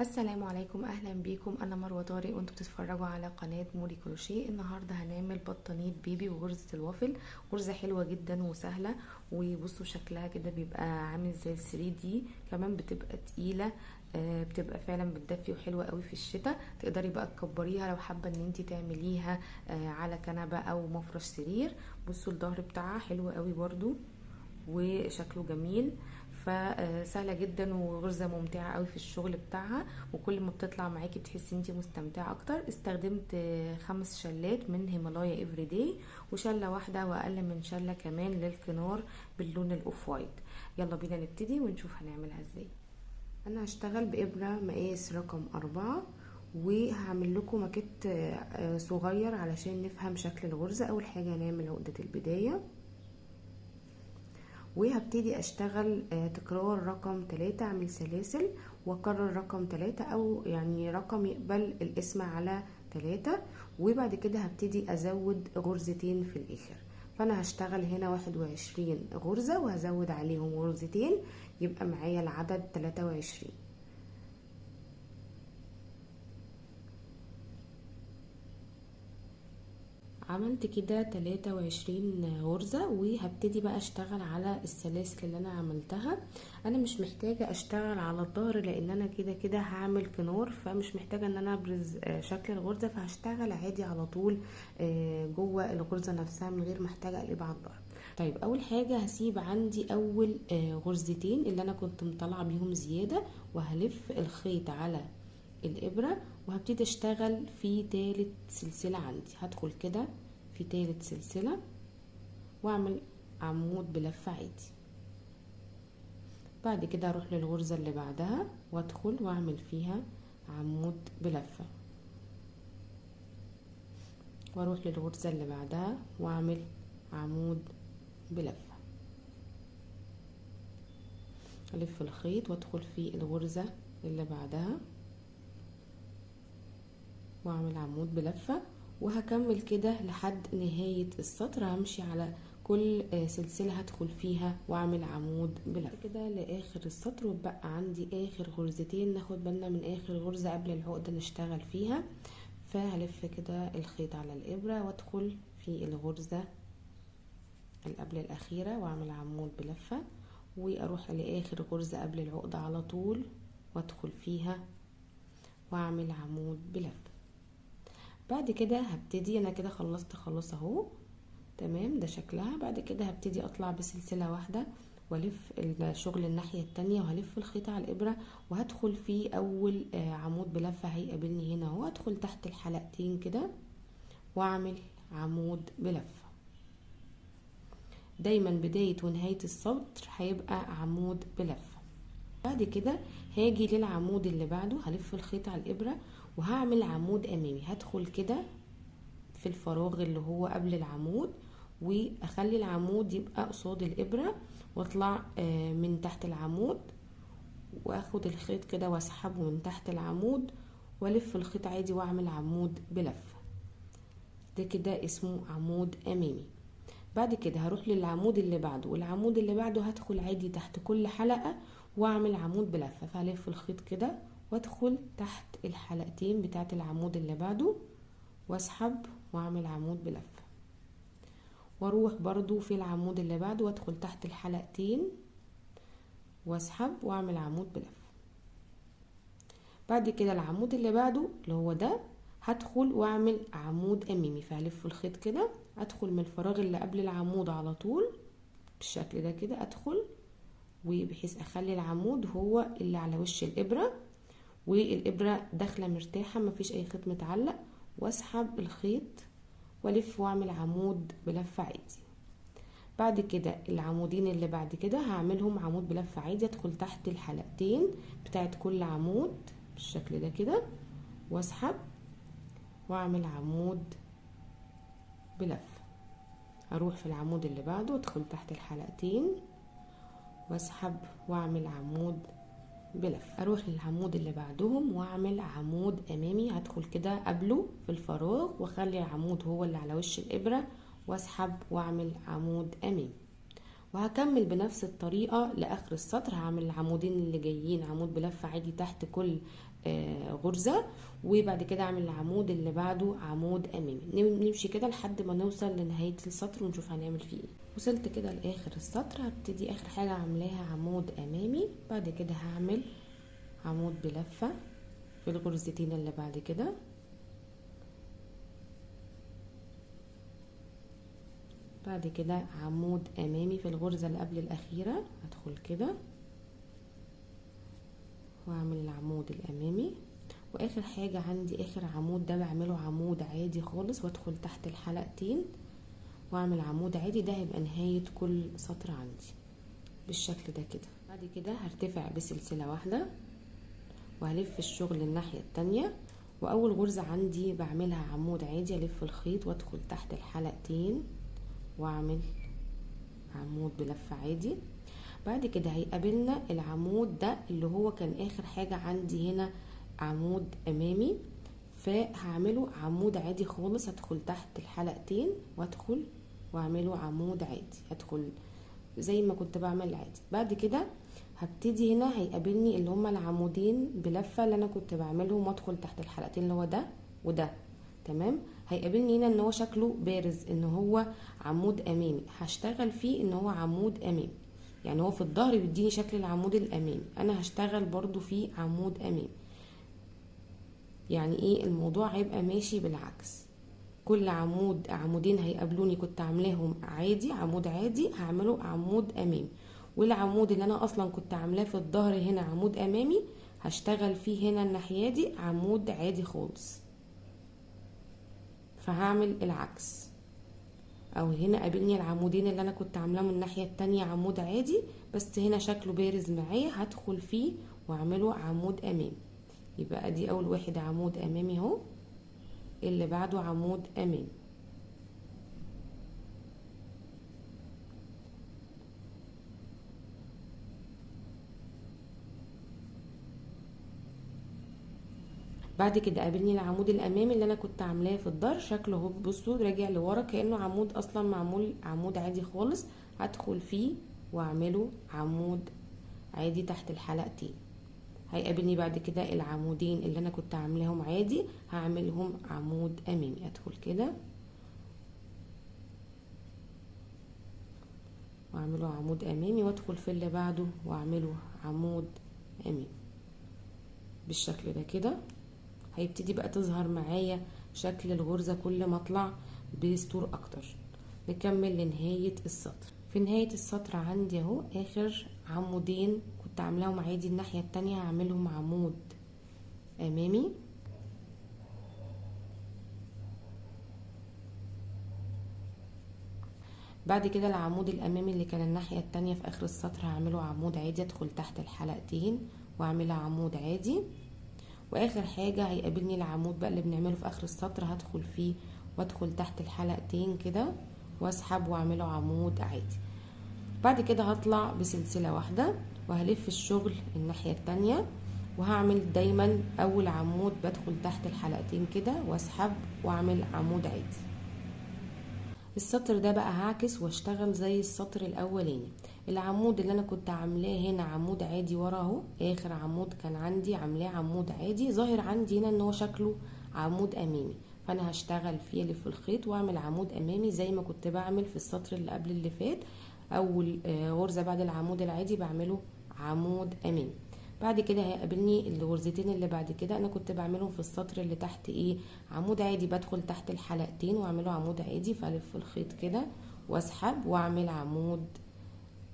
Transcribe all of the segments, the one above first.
السلام عليكم، اهلا بيكم. انا مروه طارق وانتوا بتتفرجوا على قناة موري كروشيه. النهارده هنعمل بطانيه بيبي وغرزه الوافل، غرزه حلوة جدا وسهلة، وبصوا شكلها كده بيبقى عامل زي 3D، كمان بتبقى تقيلة، بتبقى فعلا بتدفي وحلوه قوي في الشتاء. تقدري بقى تكبريها لو حابة ان انتي تعمليها على كنبة او مفرش سرير. بصوا الظهر بتاعها حلو قوي برضو وشكله جميل، فسهله جدا وغرزه ممتعة قوي في الشغل بتاعها، وكل ما بتطلع معاكي بتحسي انتي مستمتعه اكتر. استخدمت 5 شلات من هيمالايا Everyday، وشله واحدة واقل من شله كمان للكنار باللون ال off white. يلا بينا نبتدي ونشوف هنعملها ازاي. انا هشتغل بابره مقاس رقم 4، وهعمل لكم ماكيت صغير علشان نفهم شكل الغرزه. اول حاجة هنعمل عقده البداية، وهبتدي اشتغل تكرار رقم 3، اعمل سلاسل واكرر رقم 3، او يعني رقم يقبل القسمة على 3، وبعد كده هبتدي ازود غرزتين في الاخر. فانا هشتغل هنا 21 غرزة وهزود عليهم غرزتين، يبقى معايا العدد 23. عملت كده 23 غرزة، وهبتدي بقى اشتغل على السلاسل اللي انا عملتها. انا مش محتاجة اشتغل على الظهر لان انا كده كده هعمل كنار، فمش محتاجة ان انا ابرز شكل الغرزة، فهشتغل عادي على طول جوه الغرزة نفسها من غير ما احتاج اقلب على الظهر. طيب اول حاجة هسيب عندي اول غرزتين اللي انا كنت مطلعة بيهم زيادة، وهلف الخيط على الابرة وهبتدي اشتغل في تالت سلسلة عندي. هدخل كده في تالت سلسلة واعمل عمود بلفة عادي. بعد كده اروح للغرزة اللي بعدها وادخل واعمل فيها عمود بلفة، واروح للغرزة اللي بعدها واعمل عمود بلفة. الف الخيط وادخل في الغرزة اللي بعدها واعمل عمود بلفة، وهكمل كده لحد نهاية السطر. همشي على كل سلسلة هدخل فيها واعمل عمود بلفة كده لاخر السطر، وبقى عندي اخر غرزتين. ناخد بالنا من اخر غرزة قبل العقدة نشتغل فيها، فهلف كده الخيط على الابرة وادخل في الغرزة اللي قبل الاخيرة واعمل عمود بلفة، واروح لاخر غرزة قبل العقدة على طول وادخل فيها واعمل عمود بلفة. بعد كده هبتدي، انا كده خلصت خلاص اهو، تمام، ده شكلها. بعد كده هبتدي اطلع بسلسلة واحدة والف الشغل الناحية التانية، وهلف الخيط على الابرة وهدخل في اول عمود بلفة هيقابلني هنا اهو. هدخل تحت الحلقتين كده واعمل عمود بلفة. دايما بداية ونهاية السطر هيبقى عمود بلفة. بعد كده هاجي للعمود اللي بعده، هلف الخيط على الابرة وهعمل عمود امامي. هدخل كده في الفراغ اللي هو قبل العمود، واخلي العمود يبقى قصاد الابرة، واطلع من تحت العمود واخد الخيط كده واسحبه من تحت العمود والف الخيط عادي واعمل عمود بلفة. ده كده اسمه عمود امامي. بعد كده هروح للعمود اللي بعده، والعمود اللي بعده هدخل عادي تحت كل حلقة واعمل عمود بلفة. فهلف الخيط كده وادخل تحت الحلقتين بتاعت العمود اللي بعده واسحب واعمل عمود بلفة، واروح برضو في العمود اللي بعده وادخل تحت الحلقتين واسحب واعمل عمود بلفة. بعد كده العمود اللي بعده اللي هو ده هدخل واعمل عمود امامي. فهلف الخيط كده، ادخل من الفراغ اللي قبل العمود على طول بالشكل ده كده، ادخل وبحيث اخلي العمود هو اللي على وش الابرة، والابرة داخلة مرتاحة مفيش اي خيط متعلق، واسحب الخيط والف واعمل عمود بلفة عادي. بعد كده العمودين اللي بعد كده هعملهم عمود بلفة عادي. ادخل تحت الحلقتين بتاعت كل عمود بالشكل ده كده واسحب واعمل عمود بلفة. اروح في العمود اللي بعده وادخل تحت الحلقتين واسحب واعمل عمود بلفة. اروح للعمود اللي بعدهم واعمل عمود امامي. هدخل كده قبله في الفراغ واخلي العمود هو اللي على وش الابرة واسحب واعمل عمود امامي، وهكمل بنفس الطريقة لآخر السطر. هعمل العمودين اللي جايين عمود بلفة عادي تحت كل غرزة، وبعد كده اعمل العمود اللي بعده عمود امامي. نمشي كده لحد ما نوصل لنهاية السطر ونشوف هنعمل فيه ايه. وصلت كده لاخر السطر، هبتدي اخر حاجة عاملاها عمود امامي، بعد كده هعمل عمود بلفة في الغرزتين اللي بعد كده، بعد كده عمود امامي في الغرزة اللي قبل الاخيرة، هدخل كده واعمل العمود الامامي. واخر حاجة عندي اخر عمود ده بعمله عمود عادي خالص، وادخل تحت الحلقتين واعمل عمود عادي. ده هيبقى نهاية كل سطر عندي بالشكل ده كده. بعد كده هرتفع بسلسلة واحدة وهلف الشغل الناحية التانية، واول غرزة عندي بعملها عمود عادي، الف الخيط وادخل تحت الحلقتين واعمل عمود بلفة عادي. بعد كده هيقابلنا العمود ده اللي هو كان اخر حاجة عندي هنا عمود امامي، فهعمله عمود عادي خالص، هدخل تحت الحلقتين وادخل واعمله عمود عادي، هدخل زي ما كنت بعمل عادي. بعد كده هبتدي هنا هيقابلني اللي هما العمودين بلفة اللي انا كنت بعملهم وادخل تحت الحلقتين اللي هو ده وده، تمام. هيقابلني هنا ان هو شكله بارز ان هو عمود امامي، هشتغل فيه ان هو عمود امامي، يعني هو في الظهر بيديني شكل العمود الامامي، انا هشتغل برضو فيه عمود امامي. يعني ايه الموضوع هيبقى ماشي بالعكس، كل عمود عمودين هيقابلوني كنت عاملاهم عادي عمود عادي هعمله عمود امامي، والعمود اللي انا اصلا كنت عاملاه في الظهر هنا عمود امامي هشتغل فيه هنا الناحية دي عمود عادي خالص، فهعمل العكس. او هنا قابلني العمودين اللي انا كنت عاملاه من الناحية التانية عمود عادي، بس هنا شكله بارز معايا هدخل فيه واعمله عمود امامي. يبقى ادي اول واحد عمود امامي اهو، اللي بعده عمود امامي. بعد كده قابلني العمود الامامي اللي انا كنت عاملاه في الظهر، شكله اهو بصوا راجع لورا كانه عمود اصلا معمول عمود عادي خالص، هدخل فيه واعمله عمود عادي تحت الحلقتين. هيقابلني بعد كده العمودين اللي انا كنت عاملاهم عادي هعملهم عمود امامي، ادخل كده واعمله عمود امامي، وادخل في اللي بعده واعمله عمود امامي بالشكل ده كده. هيبتدي بقى تظهر معايا شكل الغرزة كل ما اطلع بسطور اكتر. نكمل لنهاية السطر. في نهاية السطر عندي اهو اخر عمودين كنت عاملاهم عادي الناحية التانية هعملهم عمود امامي. بعد كده العمود الامامي اللي كان الناحية التانية في اخر السطر هعمله عمود عادي، ادخل تحت الحلقتين واعملها عمود عادي. واخر حاجة هيقابلني العمود بقى اللي بنعمله في اخر السطر، هدخل فيه وادخل تحت الحلقتين كده واسحب واعمله عمود عادي. بعد كده هطلع بسلسلة واحدة وهلف الشغل الناحية التانية، وهعمل دايما اول عمود بدخل تحت الحلقتين كده واسحب واعمل عمود عادي. السطر ده بقى هعكس واشتغل زي السطر الاولاني. العمود اللي انا كنت عاملاه هنا عمود عادي ورا اهو، اخر عمود كان عندي عاملاه عمود عادي، ظاهر عندي هنا ان هو شكله عمود امامي، فانا هشتغل فيه الف الخيط واعمل عمود امامي زي ما كنت بعمل في السطر اللي قبل اللي فات. اول غرزه بعد العمود العادي بعمله عمود امامي. بعد كده هيقابلني الغرزتين اللي بعد كده انا كنت بعملهم في السطر اللي تحت ايه عمود عادي، بدخل تحت الحلقتين واعمله عمود عادي، فالف الخيط كده واسحب واعمل عمود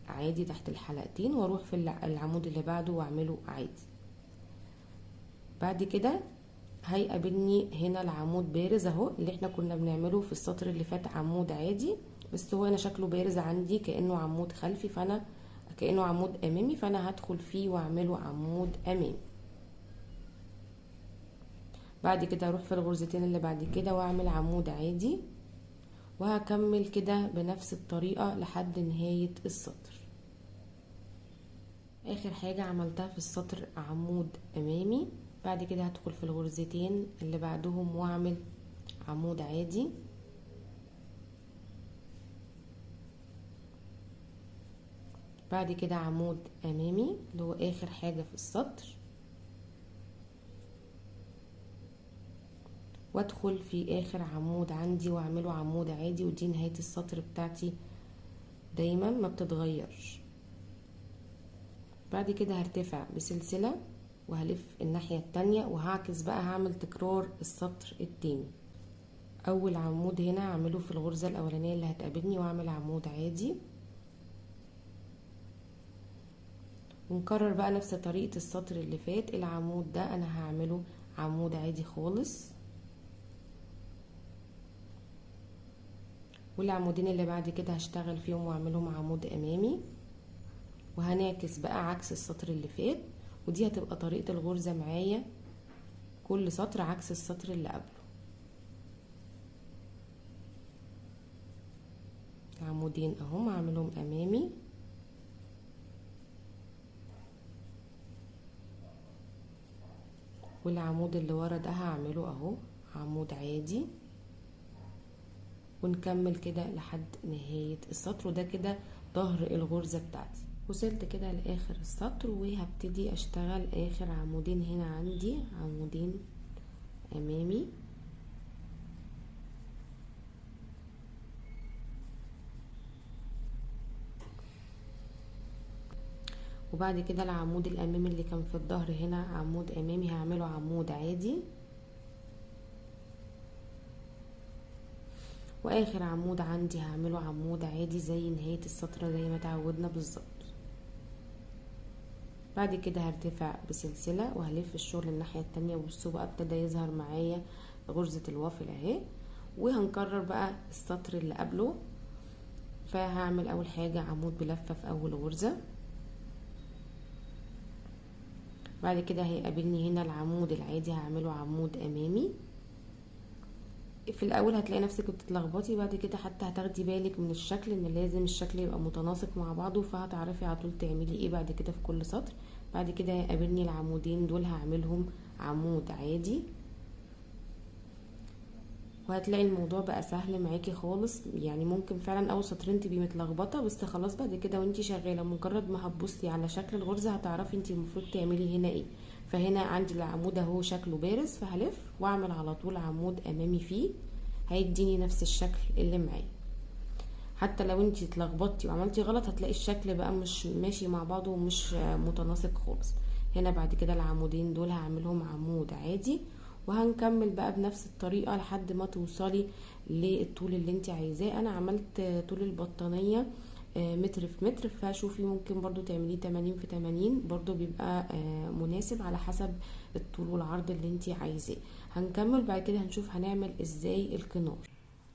عادي تحت الحلقتين، واروح في العمود اللي بعده واعمله عادي. بعد كده هيقابلني هنا العمود بارز اهو اللي احنا كنا بنعمله في السطر اللي فات عمود عادي، بس هو انا شكله بارز عندي كانه عمود خلفي، فانا كانه عمود امامي، فانا هدخل فيه واعمله عمود امامي. بعد كده اروح في الغرزتين اللي بعد كده واعمل عمود عادي، وهكمل كده بنفس الطريقة لحد نهاية السطر. اخر حاجة عملتها في السطر عمود امامي. بعد كده هدخل في الغرزتين اللي بعدهم واعمل عمود عادي. بعد كده عمود امامي اللي هو اخر حاجة في السطر، وادخل في اخر عمود عندي واعمله عمود عادي. ودي نهاية السطر بتاعتي دايما ما بتتغيرش. بعد كده هرتفع بسلسلة وهلف الناحية التانية وهعكس بقى، هعمل تكرار السطر التاني. اول عمود هنا هعمله في الغرزة الاولانية اللي هتقابلني واعمل عمود عادي، ونكرر بقى نفس طريقة السطر اللي فات. العمود ده انا هعمله عمود عادي خالص، والعمودين اللي بعد كده هشتغل فيهم واعملهم عمود امامي، وهنعكس بقى عكس السطر اللي فات. ودي هتبقى طريقة الغرزة معايا، كل سطر عكس السطر اللي قبله. عمودين اهم هعملهم امامي، والعمود اللي ورا ده هعمله اهو عمود عادي، ونكمل كده لحد نهاية السطر. وده كده ظهر الغرزة بتاعتي. وصلت كده لاخر السطر، وهبتدي اشتغل اخر عمودين هنا عندي عمودين امامي، وبعد كده العمود الامامي اللي كان في الظهر هنا عمود امامي هعمله عمود عادي، واخر عمود عندي هعمله عمود عادي زي نهاية السطر زي ما تعودنا بالظبط. بعد كده هرتفع بسلسلة وهلف الشغل الناحية التانية. بصوا بقى ابتدى يظهر معايا غرزة الوافل اهي، وهنكرر بقى السطر اللي قبله. فهعمل اول حاجة عمود بلفة في اول غرزة، بعد كده هيقابلني هنا العمود العادي هعمله عمود امامي. في الاول هتلاقي نفسك بتتلخبطي، بعد كده حتى هتاخدي بالك من الشكل ان لازم الشكل يبقى متناسق مع بعضه، فهتعرفي على طول تعملي ايه بعد كده في كل سطر. بعد كده هيقابلني العمودين دول هعملهم عمود عادي، وهتلاقي الموضوع بقى سهل معاكي خالص. يعني ممكن فعلا اول سطرين تبقي متلخبطه، بس خلاص بعد كده وانتي شغالة مجرد ما هتبصي على شكل الغرزه هتعرفي انتي المفروض تعملي هنا ايه. فهنا عندي العمود اهو شكله بارز، فهلف واعمل على طول عمود امامي فيه، هيديني نفس الشكل اللي معايا. حتى لو انتي اتلخبطتي وعملتي غلط هتلاقي الشكل بقى مش ماشي مع بعضه ومش متناسق خالص. هنا بعد كده العمودين دول هعملهم عمود عادي، وهنكمل بقى بنفس الطريقة لحد ما توصلي للطول اللي انت عايزاه. انا عملت طول البطانية متر في متر، فشوفي ممكن برضو تعمليه 80 في 80، برضو بيبقى مناسب على حسب الطول والعرض اللي انت عايزاه. هنكمل بعد كده هنشوف هنعمل ازاي الكنار.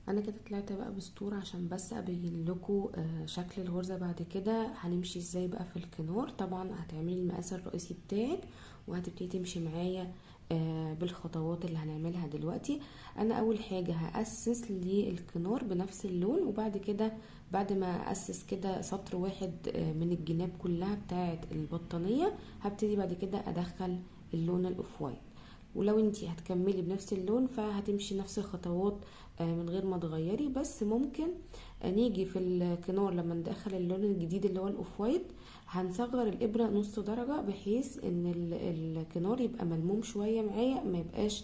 انا كده طلعت بقى بسطور عشان بس ابين لكم شكل الغرزه. بعد كده هنمشي ازاي بقى في الكنار. طبعا هتعملي المقاس الرئيسي بتاعك وهتبتدي تمشي معايا بالخطوات اللي هنعملها دلوقتي. انا اول حاجة هاسس للكنار بنفس اللون، وبعد كده بعد ما اسس كده سطر واحد من الجناب كلها بتاعه البطانيه هبتدي بعد كده ادخل اللون ال off white. ولو انتي هتكملي بنفس اللون فهتمشي نفس الخطوات من غير ما تغيري، بس ممكن نيجي في الكنار لما ندخل اللون الجديد اللي هو ال off white هنصغر الابره نص درجه بحيث ان الكنار يبقى ملموم شوية معايا، ما يبقاش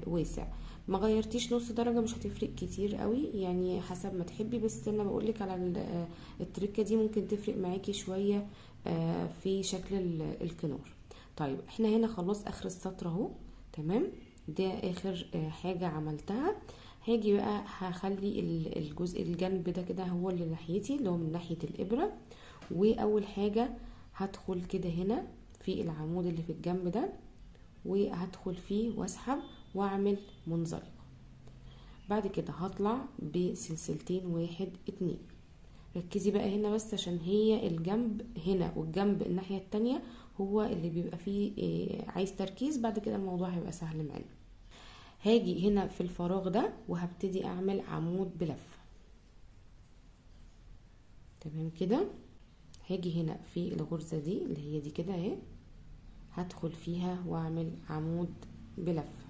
واسع. ما غيرتيش نص درجه مش هتفرق كتير قوي، يعني حسب ما تحبي، بس انا بقولك على التركة دي ممكن تفرق معاكي شوية في شكل الكنار. طيب احنا هنا خلاص اخر السطر اهو، تمام. ده اخر حاجة عملتها. هاجي بقى هخلي الجزء الجنب ده كده هو اللي ناحيتي اللي هو من ناحية الابره، واول حاجة هدخل كده هنا في العمود اللي في الجنب ده وهدخل فيه واسحب واعمل منزلقه. بعد كده هطلع بسلسلتين، 1 2. ركزي بقى هنا بس عشان هي الجنب هنا والجنب الناحية التانية هو اللي بيبقى فيه عايز تركيز. بعد كده الموضوع هيبقى سهل معانا. هاجي هنا في الفراغ ده وهبتدي اعمل عمود بلفة، تمام كده. هاجي هنا في الغرزة دي اللي هي دي كده اهي، هدخل فيها واعمل عمود بلفة.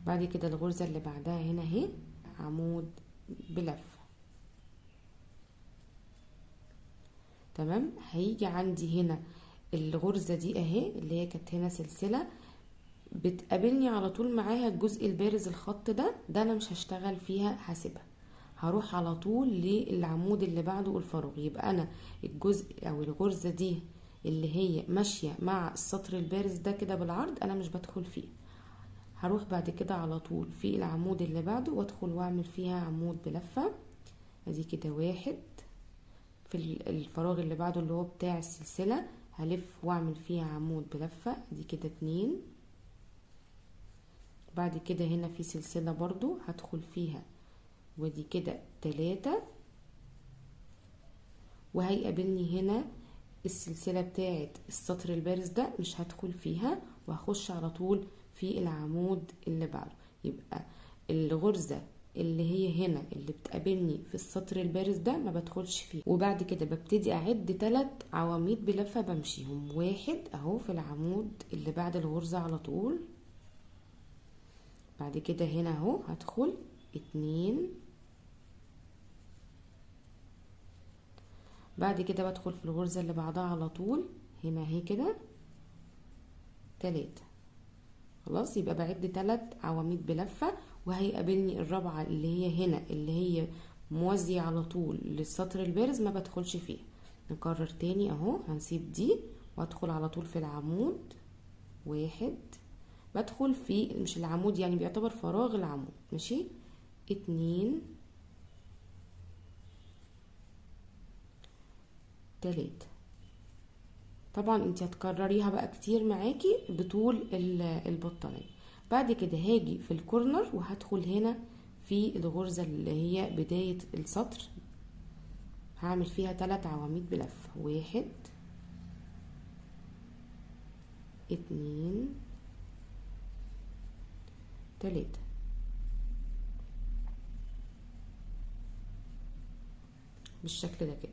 بعد كده الغرزة اللي بعدها هنا اهي عمود بلفة. تمام. هيجي عندي هنا الغرزة دي اهي اللي هي كانت هنا سلسلة، بتقابلني على طول معاها الجزء البارز الخط ده، ده انا مش هشتغل فيها، هسيبها، هروح على طول للعمود اللي بعده الفراغ. يبقى انا الجزء او الغرزة دي اللي هي ماشية مع السطر البارز ده كده بالعرض انا مش بدخل فيه، هروح بعد كده على طول في العمود اللي بعده وادخل واعمل فيها عمود بلفة. ادي كده واحد في الفراغ اللي بعده اللي هو بتاع السلسلة، هلف واعمل فيها عمود بلفة. ادي كده 2. بعد كده هنا في سلسلة برضو هدخل فيها، ودي كده 3. وهيقابلني هنا السلسلة بتاعت السطر البارز ده مش هدخل فيها، وهخش على طول في العمود اللي بعده. يبقى الغرزة اللي هي هنا اللي بتقابلني في السطر البارز ده ما بدخلش فيه. وبعد كده ببتدي اعد 3 عواميد بلفة بمشيهم، 1 اهو في العمود اللي بعد الغرزة على طول، بعد كده هنا اهو هدخل 2، بعد كده بدخل في الغرزة اللي بعدها على طول هنا اهي كده 3. خلاص، يبقى بعد 3 عواميد بلفة، وهيقابلني الرابعة اللي هي هنا اللي هي موازية على طول للسطر البارز ما بدخلش فيها. نكرر تاني اهو، هنسيب دي وادخل على طول في العمود 1، بدخل في مش العمود يعني بيعتبر فراغ العمود، ماشي، 2 3. طبعا انت هتكرريها بقى كتير معاكي بطول البطانية. بعد كده هاجي في الكورنر وهدخل هنا في الغرزة اللي هي بداية السطر، هعمل فيها 3 عواميد بلفة، 1 2 3. بالشكل ده كده.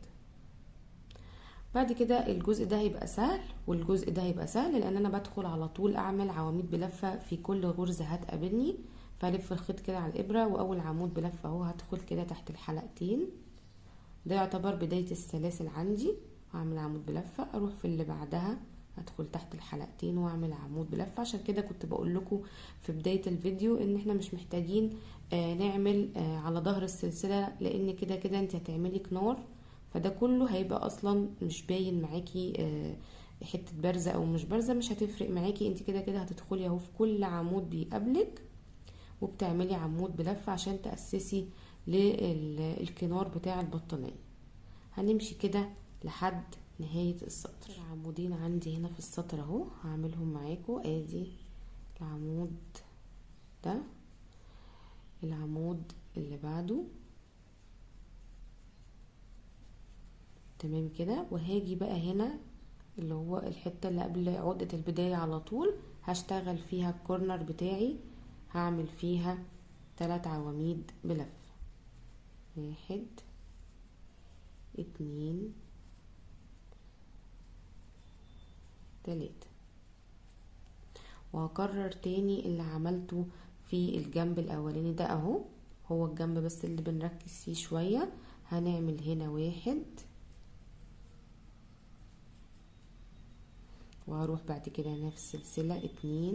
بعد كده الجزء ده هيبقى سهل والجزء ده هيبقى سهل، لان انا بدخل على طول اعمل عواميد بلفة في كل غرزة هتقابلني. فالف الخيط كده على الابرة، واول عمود بلفة اهو هدخل كده تحت الحلقتين، ده يعتبر بداية السلاسل عندي. هعمل عمود بلفة، اروح في اللي بعدها هدخل تحت الحلقتين واعمل عمود بلفة. عشان كده كنت بقول لكم في بداية الفيديو ان احنا مش محتاجين نعمل على ظهر السلسلة، لان كده كده انت هتعملي كنار، فده كله هيبقى اصلا مش باين معاكي حتة بارزة او مش بارزة، مش هتفرق معاكي، انت كده كده هتدخلي اهو في كل عمود بيقابلك وبتعملي عمود بلفة عشان تأسسي للكنار بتاع البطانية. هنمشي كده لحد نهاية السطر. العمودين عندي هنا في السطر اهو هعملهم معاكم. ادي العمود ده، العمود اللي بعده، تمام كده. وهاجي بقى هنا اللي هو الحتة اللي قبل عقدة البداية على طول هشتغل فيها الكورنر بتاعي، هعمل فيها 3 عواميد بلفة، 1 2 3. وهكرر تاني اللي عملته في الجنب الاولاني ده اهو، هو الجنب بس اللي بنركز فيه شوية. هنعمل هنا 1، وهروح بعد كده هنا في السلسلة 2،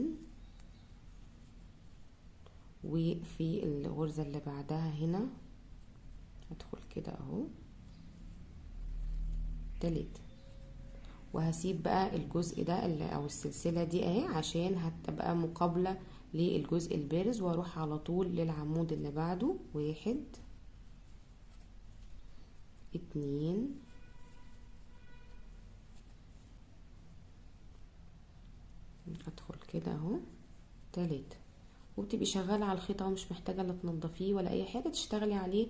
وفي الغرزة اللي بعدها هنا هدخل كده اهو 3. وهسيب بقى الجزء ده او السلسلة دي اهي عشان هتبقى مقابلة للجزء البارز، واروح على طول للعمود اللي بعده، 1 2 ادخل كده اهو 3. وبتبقي شغالة على الخيط اهو، مش محتاجة لا تنضفيه ولا اي حاجة، تشتغلي عليه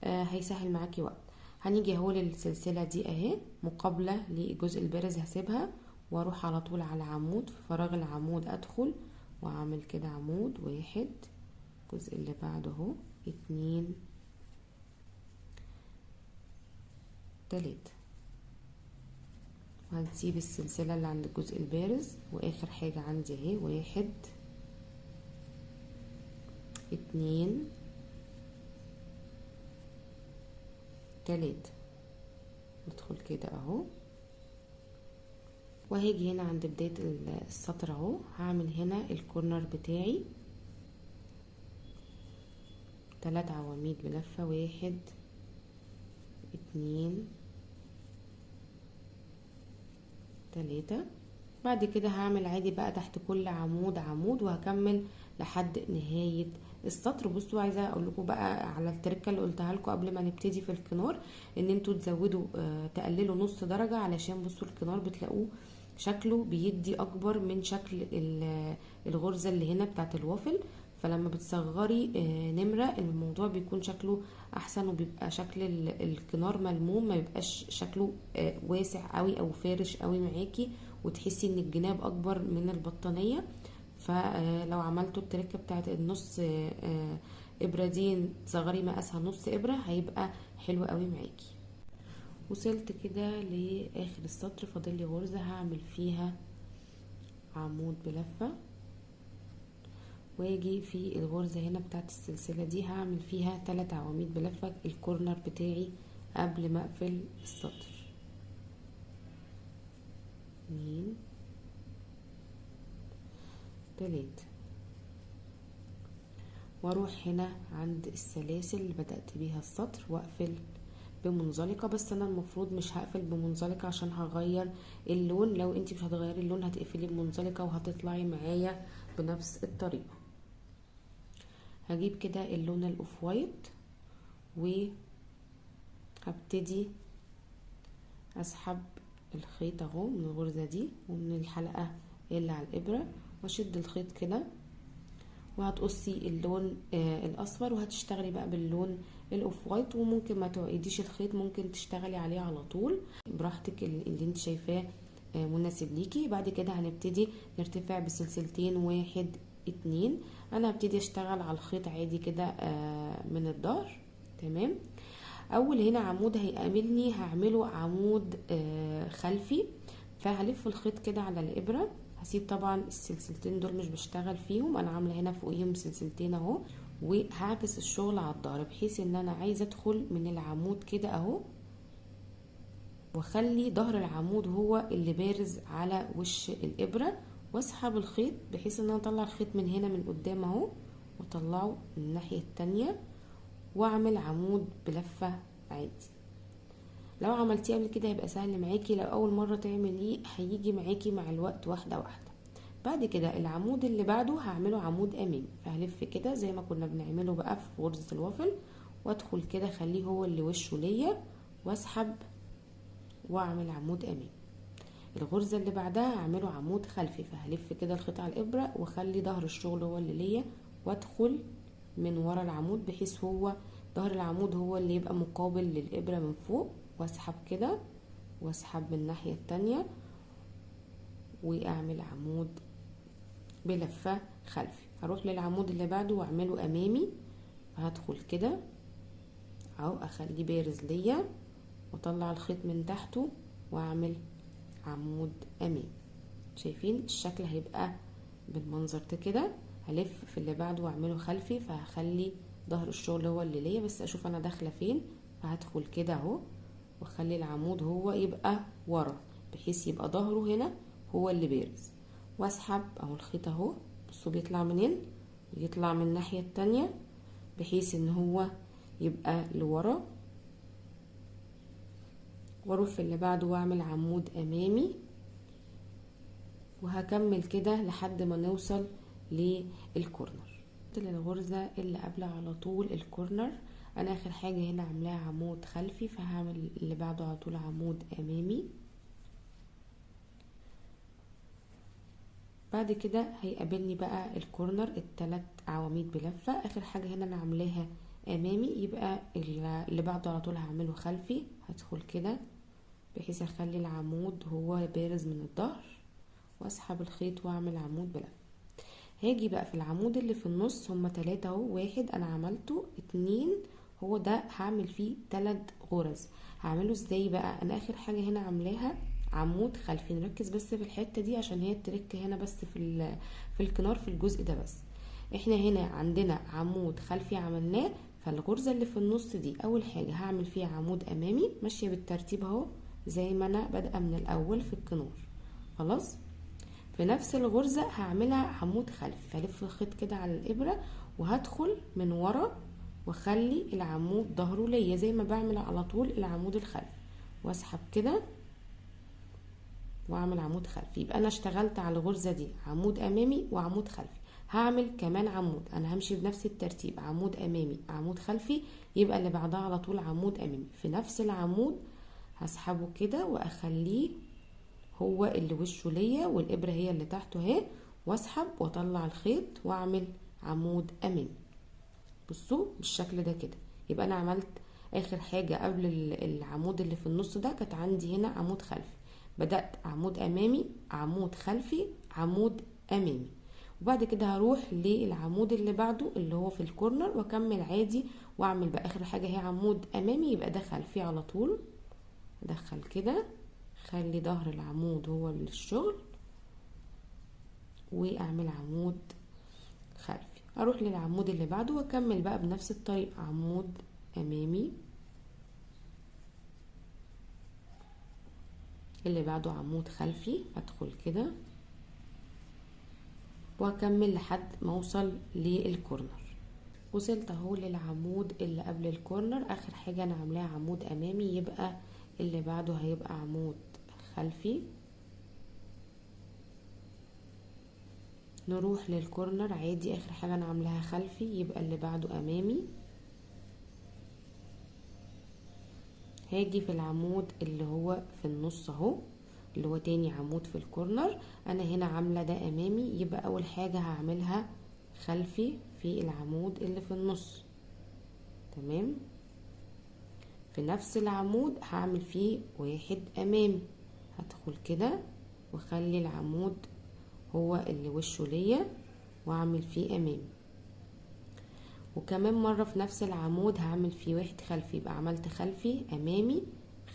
هيسهل معاكي وقت. هنيجي اهو للسلسلة دي اهي مقابلة للجزء البارز، هسيبها واروح على طول على عمود، في فراغ العمود ادخل واعمل كده عمود 1، الجزء اللي بعده اهو 2 3. وهنسيب السلسلة اللي عند الجزء البارز، واخر حاجة عندي اهي 1 2 3. ندخل كده اهو، وهاجي هنا عند بداية السطر اهو، هعمل هنا ال corner بتاعي 3 عواميد بلفة، 1 2 3. بعد كده هعمل عادي بقى تحت كل عمود عمود، وهكمل لحد نهاية السطر. بصوا عايزة اقول لكم بقى على التركة اللي قلتها لكم قبل ما نبتدي في الكنار، ان انتوا تزودوا تقللوا نص درجة، علشان بصوا الكنار بتلاقوه شكله بيدي اكبر من شكل الغرزة اللي هنا بتاعت الوافل. فلما بتصغري نمرة الموضوع بيكون شكله احسن، وبيبقى شكل الكنار ملموم، ما بيبقاش شكله واسع قوي او فارش قوي معاكي، وتحسي ان الجناب اكبر من البطانية. فلو عملتوا التركة بتاعت النص ابرة دي، تصغري مقاسها نص ابرة، هيبقى حلو قوي معاكي. وصلت كده لاخر السطر، فاضل لي غرزة هعمل فيها عمود بلفة، واجي في الغرزة هنا بتاعت السلسلة دي هعمل فيها 3 عواميد بلفة الكورنر بتاعي قبل ما اقفل السطر. 2 3، واروح هنا عند السلاسل اللي بدأت بيها السطر واقفل بمنزلقة. بس انا المفروض مش هقفل بمنزلقة عشان هغير اللون، لو انتي مش هتغيري اللون هتقفلي بمنزلقة وهتطلعي معايا بنفس الطريقة. هجيب كده اللون ال off white وهبتدي اسحب الخيط اهو من الغرزة دي ومن الحلقة اللي على الابرة، واشد الخيط كده، وهتقصي اللون الاصفر، وهتشتغلي بقى باللون ال off white. وممكن ما تعقديش الخيط، ممكن تشتغلي عليه على طول براحتك اللي انت شايفاه مناسب ليكي. بعد كده هنبتدي نرتفع بسلسلتين، 1 2. انا هبتدي اشتغل على الخيط عادي كده من الظهر. تمام. اول هنا عمود هيقابلني هعمله عمود خلفي، فهلف الخيط كده على الابره، هسيب طبعا السلسلتين دول مش بشتغل فيهم، انا عامله هنا فوقيهم سلسلتين اهو، وهعكس الشغل على الظهر بحيث ان انا عايزه ادخل من العمود كده اهو، واخلي ظهر العمود هو اللي بارز على وش الابره، واسحب الخيط بحيث ان انا اطلع الخيط من هنا من قدام اهو، واطلعه من الناحية التانية، واعمل عمود بلفه عادي. لو عملتيه قبل كده هيبقى سهل معاكي، لو اول مرة تعمليه هيجي معاكي مع الوقت واحدة واحدة. بعد كده العمود اللي بعده هعمله عمود امامي، فهلف كده زي ما كنا بنعمله بقى في غرزه الوافل، وادخل كده خليه هو اللي وشه ليا، واسحب واعمل عمود امامي. الغرزه اللي بعدها هعمله عمود خلفي، فهلف كده الخيط على الابره واخلي ظهر الشغل هو اللي ليا، وادخل من ورا العمود بحيث هو ظهر العمود هو اللي يبقى مقابل للابره من فوق، واسحب كده واسحب من الناحية التانية، واعمل عمود بلفه خلفي. هروح للعمود اللي بعده واعمله امامي، فهدخل كده اهو اخليه بارز ليا، واطلع الخيط من تحته واعمل عمود امامي. شايفين الشكل هيبقى بالمنظر ده كده. هلف في اللي بعده واعمله خلفي، فهخلي ظهر الشغل هو اللي ليا، بس اشوف انا داخله فين، فهدخل كده اهو واخلي العمود هو يبقى ورا بحيث يبقى ظهره هنا هو اللي بارز، واسحب اهو الخيط اهو، بصوا بيطلع منين، يطلع من الناحية التانية بحيث ان هو يبقى لورا، واروح في اللي بعده واعمل عمود امامي، وهكمل كده لحد ما نوصل لل corner. للغرزة اللي قبل على طول ال corner، انا اخر حاجة هنا عاملاها عمود خلفي، فهعمل اللي بعده على طول عمود امامي. بعد كده هيقابلني بقى ال corner التلات عواميد بلفة، اخر حاجة هنا انا عاملاها امامي، يبقى اللي بعده على طول هعمله خلفي. هدخل كده بحيث اخلي العمود هو بارز من الظهر، واسحب الخيط واعمل عمود بلفة. هاجي بقى في العمود اللي في النص، هما 3 اهو، 1 انا عملته، 2 هو ده هعمل فيه 3 غرز. هعمله ازاي بقى؟ انا اخر حاجة هنا عاملاها عمود خلفي، نركز بس في الحتة دي عشان هي التركة هنا بس في الكنار في الجزء ده بس. احنا هنا عندنا عمود خلفي عملناه، فالغرزة اللي في النص دي اول حاجة هعمل فيها عمود امامي، ماشية بالترتيب اهو زي ما انا بادئة من الاول في الكنور. خلاص في نفس الغرزة هعملها عمود خلفي، فالف الخيط كده على الابرة وهدخل من ورا واخلي العمود ظهره ليا زي ما بعمل على طول العمود الخلفي، واسحب كده واعمل عمود خلفي. يبقى انا اشتغلت على الغرزة دي عمود امامي وعمود خلفي. هعمل كمان عمود، انا همشي بنفس الترتيب، عمود امامي عمود خلفي، يبقى اللي بعدها على طول عمود امامي. في نفس العمود هسحبه كده واخليه هو اللي وشه ليا والابره هي اللي تحته اهي، واسحب واطلع الخيط واعمل عمود امامي. بصوا بالشكل ده كده. يبقى انا عملت اخر حاجه قبل العمود اللي في النص ده كانت عندي هنا عمود خلفي، بدات عمود امامي عمود خلفي عمود امامي، وبعد كده هروح للعمود اللي بعده اللي هو في الكورنر واكمل عادي واعمل بقى اخر حاجه هي عمود امامي، يبقى ده خلفي على طول. ادخل كده، خلي ظهر العمود هو للشغل، واعمل عمود خلفي. اروح للعمود اللي بعده واكمل بقى بنفس الطريقه، عمود امامي اللي بعده عمود خلفي، ادخل كده واكمل لحد ما اوصل لل corner. وصلت اهو للعمود اللي قبل ال corner، اخر حاجه انا عاملاها عمود امامي، يبقى اللي بعده هيبقى عمود خلفي. نروح لل corner عادي، اخر حاجه انا عاملاها خلفي، يبقى اللي بعده امامي. هاجي في العمود اللي هو في النص اهو، اللي هو تاني عمود في ال corner، انا هنا عامله ده امامي، يبقى اول حاجه هعملها خلفي في العمود اللي في النص. تمام، في نفس العمود هعمل فيه واحد امامي، هدخل كده واخلي العمود هو اللي وشه ليا واعمل فيه امامي، وكمان مرة في نفس العمود هعمل فيه واحد خلفي، يبقى عملت خلفي امامي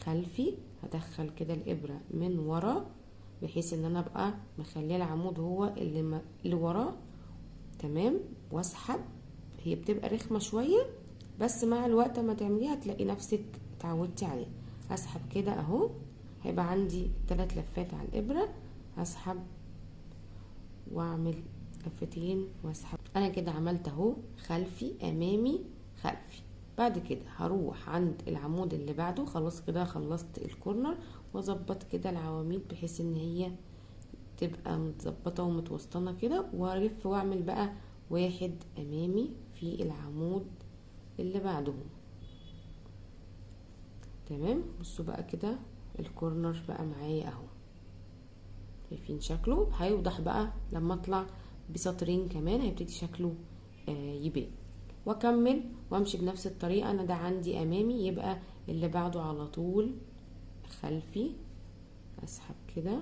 خلفي. هدخل كده الابرة من ورا بحيث ان انا ابقى مخليه العمود هو اللي وراه. تمام، واسحب. هي بتبقى رخمة شوية بس مع الوقت ما تعمليها هتلاقي نفسك اتعودتي عليه. هسحب كده اهو، هيبقى عندي 3 لفات على الابرة، هسحب واعمل لفتين واسحب. انا كده عملت اهو خلفي امامي خلفي. بعد كده هروح عند العمود اللي بعده، خلاص كده خلصت الكورنر، واظبط كده العواميد بحيث ان هي تبقى متظبطه ومتوسطنه كده، والف واعمل بقى واحد امامي في العمود اللي بعدهم. تمام، بصوا بقى كده الكورنر بقى معايا اهو، شايفين شكله هيوضح بقى لما اطلع بسطرين كمان هيبتدي شكله يبان. واكمل وامشي بنفس الطريقه، انا ده عندي امامي يبقى اللي بعده على طول خلفي، اسحب كده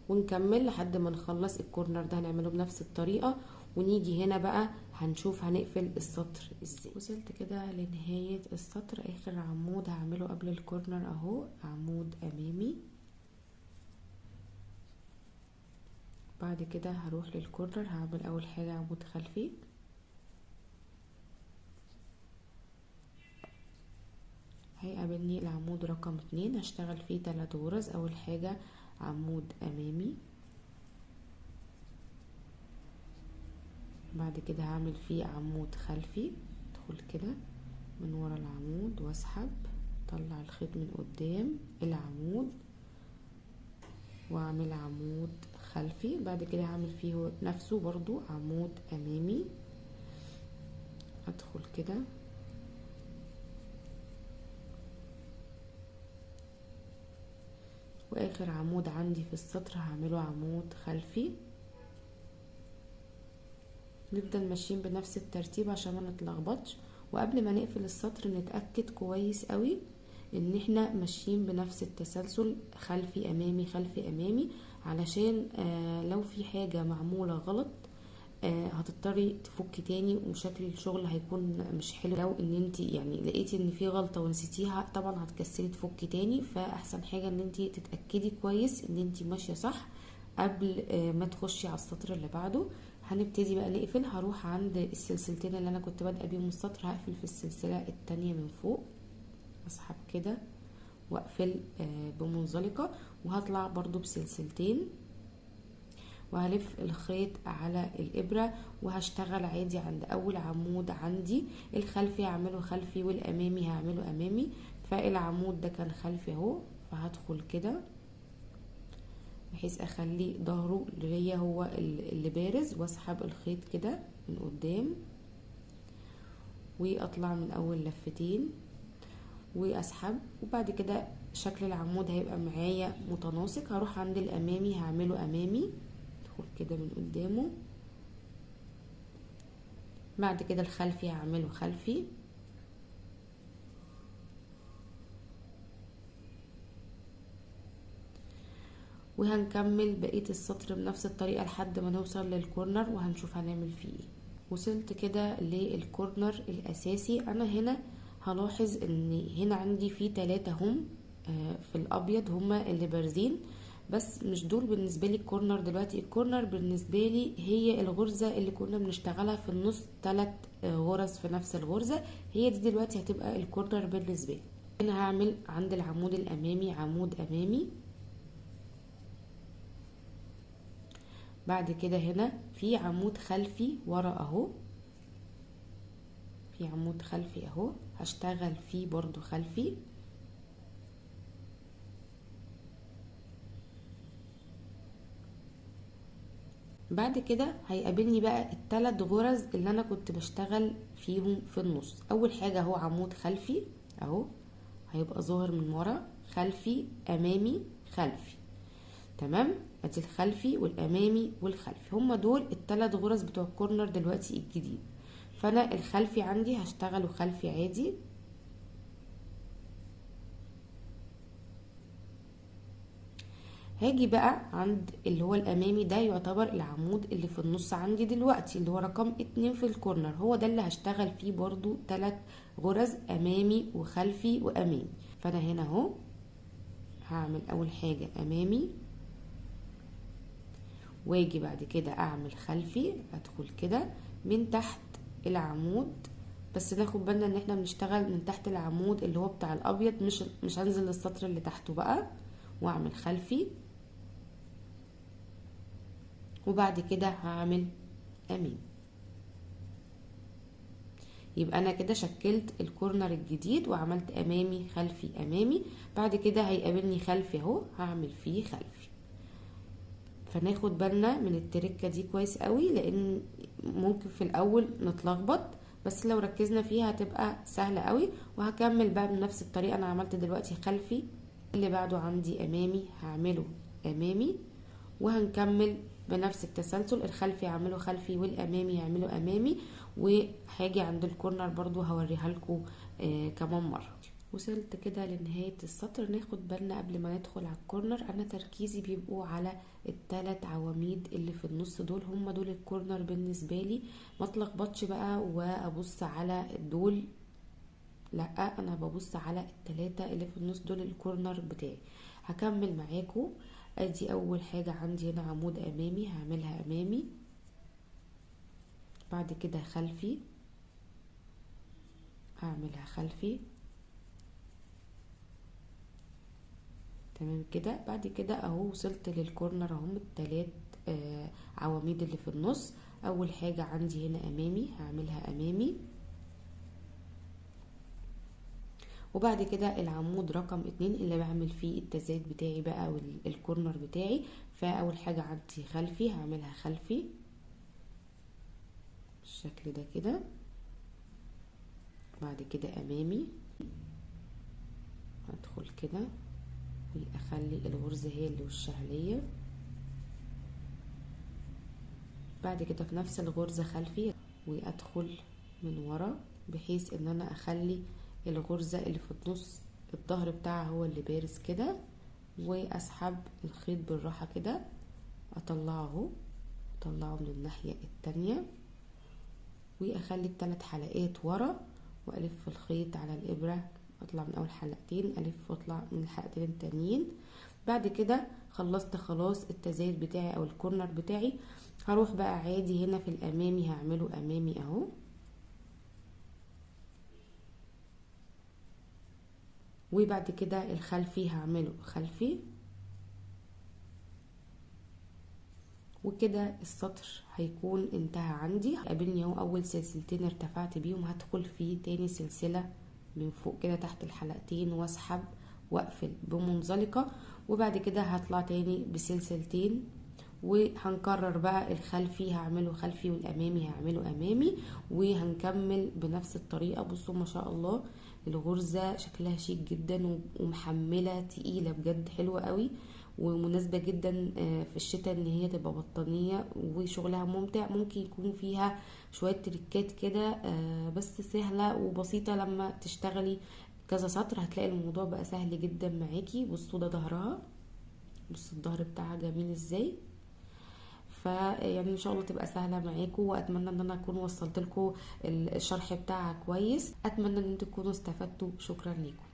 ونكمل لحد ما نخلص الكورنر ده. هنعمله بنفس الطريقه، ونيجي هنا بقى هنشوف هنقفل السطر ازاي. وصلت كده لنهايه السطر، اخر عمود هعمله قبل الكورنر اهو عمود امامي. بعد كده هروح للكورنر، هعمل اول حاجه عمود خلفي، هيقابلني العمود رقم 2، هشتغل فيه 3 غرز. اول حاجه عمود امامي، بعد كده هعمل فيه عمود خلفي، ادخل كده من ورا العمود واسحب، طلع الخيط من قدام العمود واعمل عمود خلفي. بعد كده هعمل فيه نفسه برضو عمود امامي، ادخل كده واخر عمود عندي في السطر هعمله عمود خلفي. نفضل ماشيين بنفس الترتيب عشان ما نتلخبطش، وقبل ما نقفل السطر نتأكد كويس قوي ان احنا ماشيين بنفس التسلسل خلفي امامي خلفي امامي، علشان لو في حاجة معمولة غلط هتضطري تفكي تاني وشكل الشغل هيكون مش حلو. لو ان انت يعني لقيتي ان في غلطة ونسيتيها طبعا هتكسلي تفكي تاني، فاحسن حاجة ان انت تتأكدي كويس ان انت ماشية صح قبل ما تخشي على السطر اللي بعده. هنبتدي بقى نقفل. هروح عند السلسلتين اللي انا كنت بادئه بيهم السطر، هقفل في السلسلة التانية من فوق، اسحب كده واقفل بمنزلقه، وهطلع برضو بسلسلتين، وهلف الخيط على الابره، وهشتغل عادي عند اول عمود عندي. الخلفي هعمله خلفي والامامي هعمله امامي، فالعمود ده كان خلفي اهو، فهدخل كده بحيث اخلي ظهره ليا هو اللي بارز، واسحب الخيط كده من قدام، واطلع من اول لفتين واسحب. وبعد كده شكل العمود هيبقى معايا متناسق. هروح عند الامامي هعمله امامي، ادخل كده من قدامه، بعد كده الخلفي هعمله خلفي، وهنكمل بقية السطر بنفس الطريقة لحد ما نوصل لل corner، وهنشوف هنعمل فيه ايه. وصلت كده لل corner الاساسي. انا هنا هلاحظ ان هنا عندي في 3 هم في الابيض هما اللي بارزين، بس مش دول بالنسبة لي ال corner دلوقتي. ال corner بالنسبة لي هي الغرزه اللي كنا بنشتغلها في النص، 3 غرز في نفس الغرزه، هي دي دلوقتي هتبقى ال corner بالنسبة لي. هنا هعمل عند العمود الامامي عمود امامي، بعد كده هنا في عمود خلفي ورا اهو، في عمود خلفي اهو هشتغل فيه برضو خلفي. بعد كده هيقابلني بقى الثلاث غرز اللي انا كنت بشتغل فيهم في النص. اول حاجة اهو عمود خلفي اهو، هيبقى ظاهر من ورا، خلفي امامي خلفي، تمام. ادي الخلفي والامامي والخلفي، هما دول الثلاث غرز بتوع الكورنر دلوقتي الجديد. فانا الخلفي عندي هشتغله خلفي عادي، هاجي بقى عند اللي هو الامامي ده، يعتبر العمود اللي في النص عندي دلوقتي اللي هو رقم 2 في الكورنر، هو ده اللي هشتغل فيه برضو 3 غرز امامي وخلفي وامامي. فانا هنا اهو هعمل اول حاجة امامي، واجي بعد كده اعمل خلفي، ادخل كده من تحت العمود، بس ناخد بالنا ان احنا بنشتغل من تحت العمود اللي هو بتاع الابيض، مش هنزل للسطر اللي تحته بقى، واعمل خلفي، وبعد كده هعمل امامي. يبقى انا كده شكلت الكورنر الجديد وعملت امامي خلفي امامي. بعد كده هيقابلني خلفي اهو، هعمل فيه خلفي. فناخد بالنا من التركة دي كويس قوي، لان ممكن في الاول نتلخبط، بس لو ركزنا فيها هتبقى سهلة قوي. وهكمل بقى بنفس الطريقة، انا عملت دلوقتي خلفي، اللي بعده عندي امامي هعمله امامي، وهنكمل بنفس التسلسل، الخلفي هعمله خلفي والامامي هعمله امامي. وهاجي عند الكورنر برضو هوريها لكم كمان مرة. وصلت كده لنهاية السطر. ناخد بالنا قبل ما ندخل على ال corner، انا تركيزي بيبقوا على الثلاث عواميد اللي في النص دول، هم دول ال corner بالنسبة لي، ما اتلخبطش بقى وابص على دول، لا انا ببص على الثلاثة اللي في النص دول ال corner بتاعي. هكمل معاكم. ادي اول حاجة عندي هنا عمود امامي هعملها امامي، بعد كده خلفي هعملها خلفي، تمام كده. بعد كده اهو وصلت لل corner اهم التلات عواميد اللي في النص. اول حاجة عندي هنا امامي هعملها امامي، وبعد كده العمود رقم 2 اللي بعمل فيه التزايد بتاعي بقى وال corner بتاعي. فاول حاجة عندي خلفي هعملها خلفي بالشكل ده كده، بعد كده امامي، هدخل كده واخلي الغرزة هي اللي وشها ليا، بعد كده في نفس الغرزة خلفي، وادخل من ورا بحيث ان انا اخلي الغرزة اللي في النص الظهر بتاعها هو اللي بارز كده، واسحب الخيط بالراحة كده اطلعه، اطلعه من الناحية التانية، واخلي الثلاث حلقات ورا، والف الخيط على الابرة، اطلع من اول حلقتين، الف واطلع من الحلقتين التانيين. بعد كده خلصت خلاص التزايد بتاعي او ال corner بتاعي. هروح بقى عادي هنا في الامامي، هعمله امامي اهو، وبعد كده الخلفي هعمله خلفي، وكده السطر هيكون انتهى عندي. قابلني اهو اول سلسلتين ارتفعت بيهم، هدخل في تاني سلسلة من فوق كده تحت الحلقتين واسحب واقفل بمنزلقة، وبعد كده هطلع تاني بسلسلتين، وهنكرر بقى الخلفي هعمله خلفي والامامي هعمله امامي، وهنكمل بنفس الطريقة. بصوا ما شاء الله الغرزة شكلها شيك جدا ومحملة تقيلة بجد، حلوة قوي ومناسبة جدا في الشتاء ان هي تبقى بطانية، وشغلها ممتع. ممكن يكون فيها شوية تريكات كده بس سهلة وبسيطة، لما تشتغلي كذا سطر هتلاقي الموضوع بقى سهل جدا معاكي. بصوا ده ظهرها، بصوا الظهر بتاعها جميل ازاي. فيعني ان شاء الله تبقى سهلة معاكم، واتمنى ان انا اكون وصلت لكم الشرح بتاعها كويس. اتمنى ان انتوا تكونوا استفدتوا. شكرا لكم.